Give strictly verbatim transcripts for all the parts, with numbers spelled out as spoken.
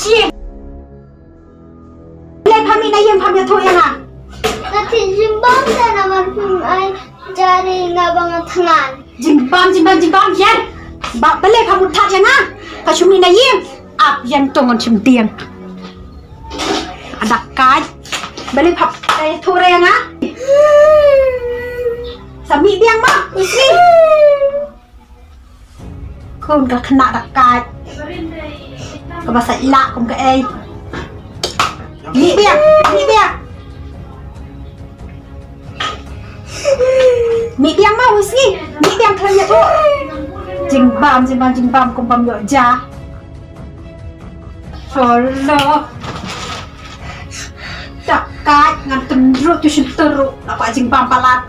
Shi. Balei pham mih na ïing pham ïathuh ïa nga? Nga thied jingbam te namar phim ai ja ïa nga ba nga thngan. Jingbam, jingbam, jingbam ïa. Ba balei pham mut thied ïa nga? Ka shu mih na ïing. Ap ïa to ngan shim tieng. Adak kai. Balei pham ïathuh ïa nga? Sa mih biang ma. Isi. Khun ka khynnah da kai. Kaba sa ïa lah kum kaei. Mih biang, mih biang. Mih biang ma u sngi. Mih biang khlem ïathuh. Jingbam, jingbam, jingbam kum bam ïoh ja. Solo. Da kai ngan tynjuh tu shin tynjuh. Napa jingbam palat.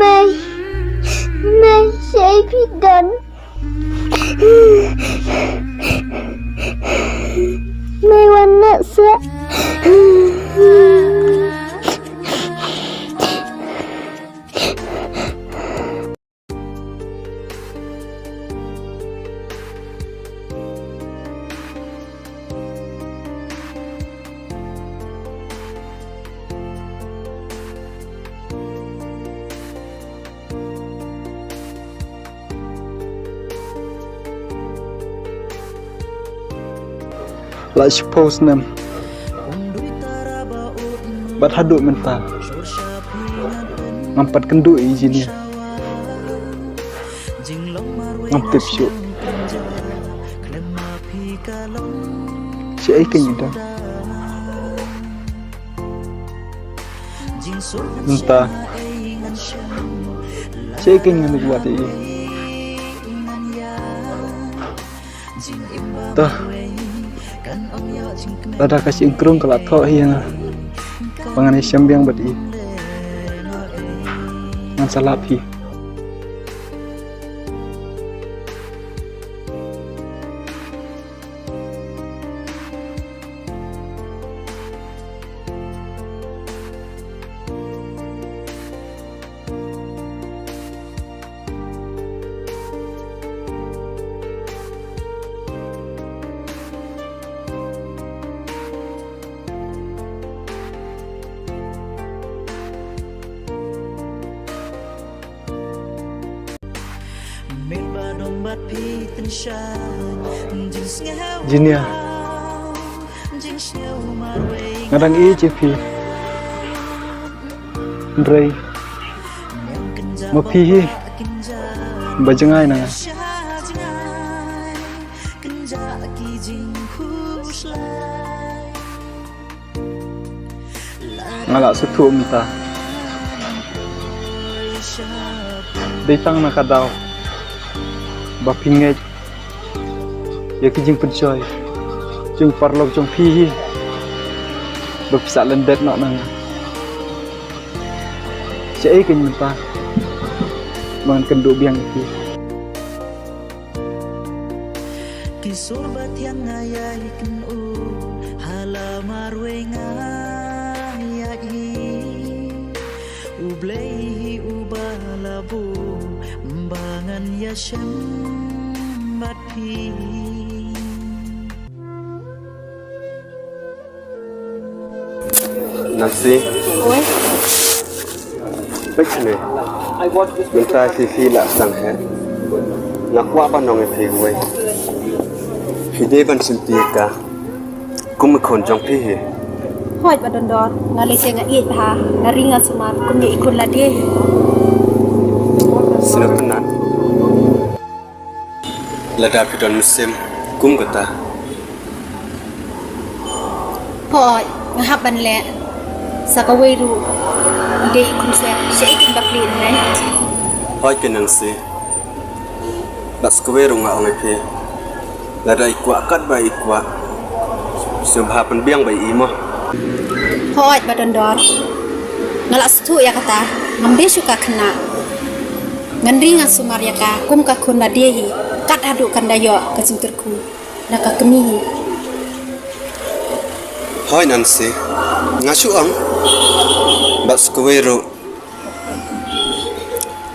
Mei, mei, shaei phi don? Mei wan noh seh. La shiphew snem bad haduh mynta ngam pat kynduh ïa i Jinia. Ngam tip shuh shaei kein i don. Mynta shaei kein ngan ïa wad ïa i. Toh, lada ka shynkrung ka la thoh hi ïa nga ba ngan ïashem biang bad i, ngan sa lap hi. Jinia, nga dang ïeit ïa phi. Hynrei ma phi hi ba jngai na nga. Nga la sngewthuh mynta. Dei tang na ka daw ba phi ngeit ïa ki jingpynshoi jong paralok jong phi hi ba phi sa lyndet noh na nga. Shaei kein mynta ba ngan kynduh biang ïa phi. Ki sur ba thiang nga ïai kynduh ha la marwei nga ïa i. U Blei hi uba la buh ba ngan ïashem bad phi. Nancy. Oi. Peit shane. Mynta phi phi la sdang heh. Nga kwah ban ong ïa phi kawei. Phi dei ban shim ïa ka kum i khun jong phi hi. Hooid Bah Dondon, nga lei te nga ïeit bha, nga ri nga sumar kum i khun lade. Sngewtynnat. Lada phi don mynsiem kum kata, Hooid, nga hap ban leh. Sa kawei ruh i dei i khunswet, shaei kin bapli ne? Hooid keiñ Nancy. Bad sa kawei ruh nga ong ïa phi, lada i kwah katba i kwah, sngewbha pynbiang bad i mo. Hooid Bah Dondor, nga la sngewthuh ïa kata. Ngam dei shuh ka khynnah. Ngan ri ngan sumar ïa ka kum ka khun lade hi, kat haduh kan da ïoh ka jingkyrkhu na ka kmie hi. Hooid Nancy, nga shu ong. Bad sa kawei ruh,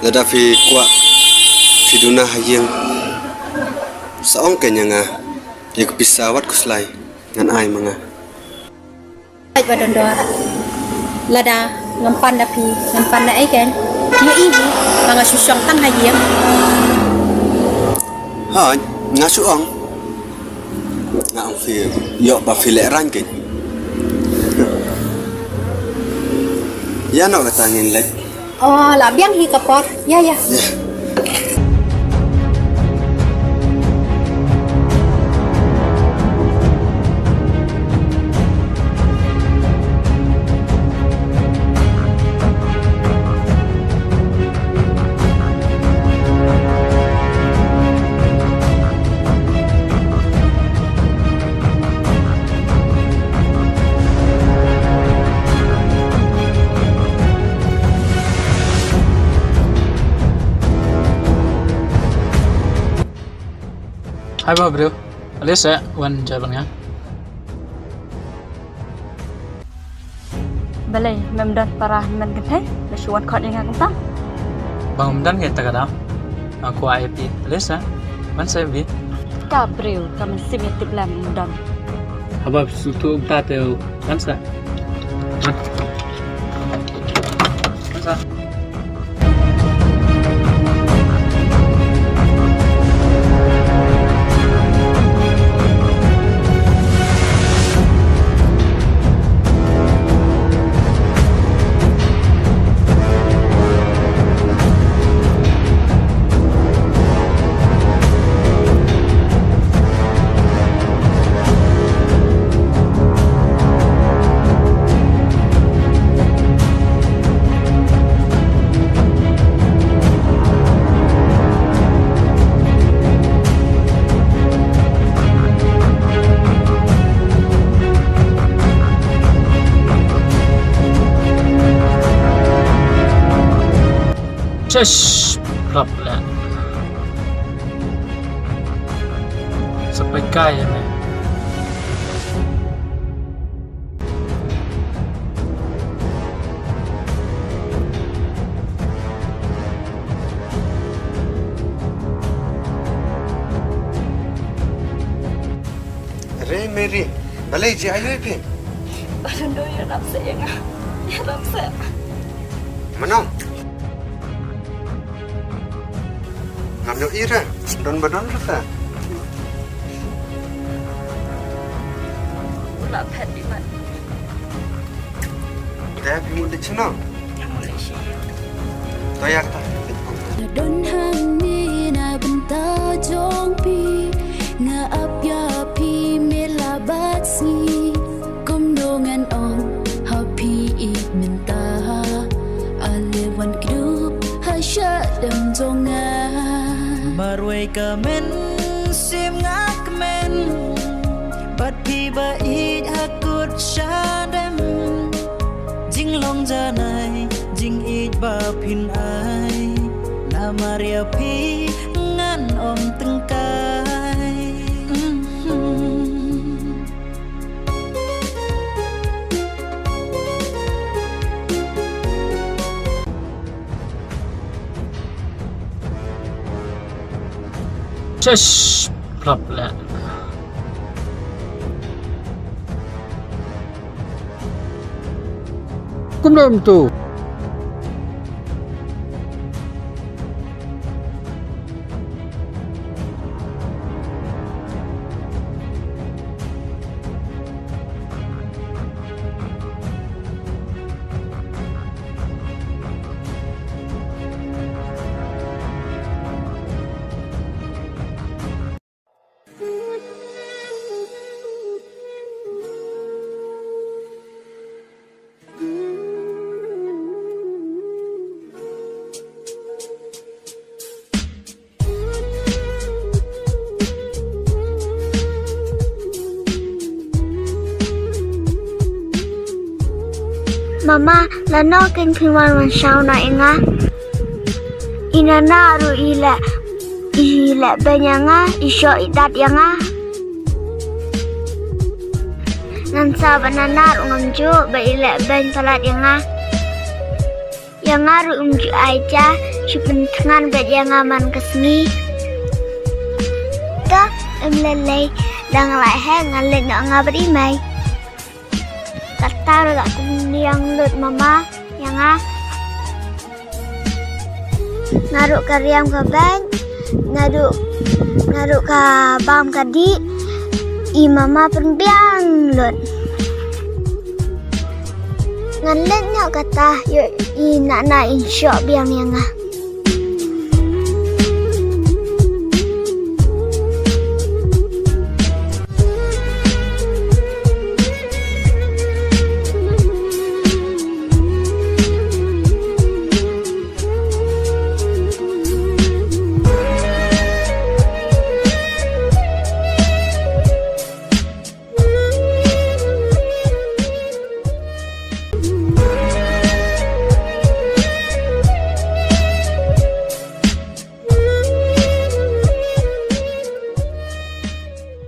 lada phi kwah phi duna ha ïing, sa ong keiñ ïa nga, ïa ka pisa wat khuslai ngan ai ma nga. Hooid Bah Dondor, lada ngam pan da phi, ngam pan da ei keiñ? Ïohi hi ba nga shu shong tang ha ïing. Hooid, nga shu ong. Nga ong phi ïoh ba phi lehraiñ keiñ. Ïa, noh kata ngin leit. Oh, la biang hi ka por. Ïa, ïa. Ïa. Hai ba briew. Ale se wan jaban nga. Balei mem don para hynmen kynthei ba shu wan khot ïa nga kumta? Ba ngam don kata ka daw. Nga kwah ïa phi. Ale se wan se bi. Ka briew ka mynsiem ïa tip lem ngam don. Haba sngewthuh kumta te wan se. Wan. Wan se. Shish, prap leh. Sa peit kai ïa me. Re Mary, balei, jia aïu ïa phi? Bah Dondor, ïarap seh ïa nga. Ïarap seh. Mano? Ngam ïohi re, don ba don re ta. U la phet di mat. Te phi mut leit shano? Nga mut leit shi. To ïa kata. Nga don hangne na bynta jong phi, nga ap ïa phi me la bad sngi. Kumno ngan ong ha phi ïeit mynta, ale wan kdup ha shadem jong nga. Marwei ka mynsiem nga kmen bad phi ba ïeit ha kut shadem. Jinglong janai jingïeit ba phin ai, namar ïa phi ngan ym tyngkai. Mhm. Shish, prap leh. Kumno em tu? Mama, lano kin phi wan wan shaw na ïa nga. I Nana ruh i leh, i leh beiñ ïa nga, i shoh i dat ïa nga. Ngan sa ba Nana ruh ngam ju ba i leh beiñ palat ïa nga. Ïa nga ruh um ju ai ja, shu pynthngan bad ïa nga man ka sngi. Ka em lei lei, dang lai he ngan leit noh nga bad i mei. Kata ruh la kum liang lut mama ïa nga. Nga ruh ka riam ka beiñ, nga ruh, nga ruh ka bam ka dih, i mama pynbiang lut. Ngan leit noh kata, ïoh i Nana in shoh biang ïa nga.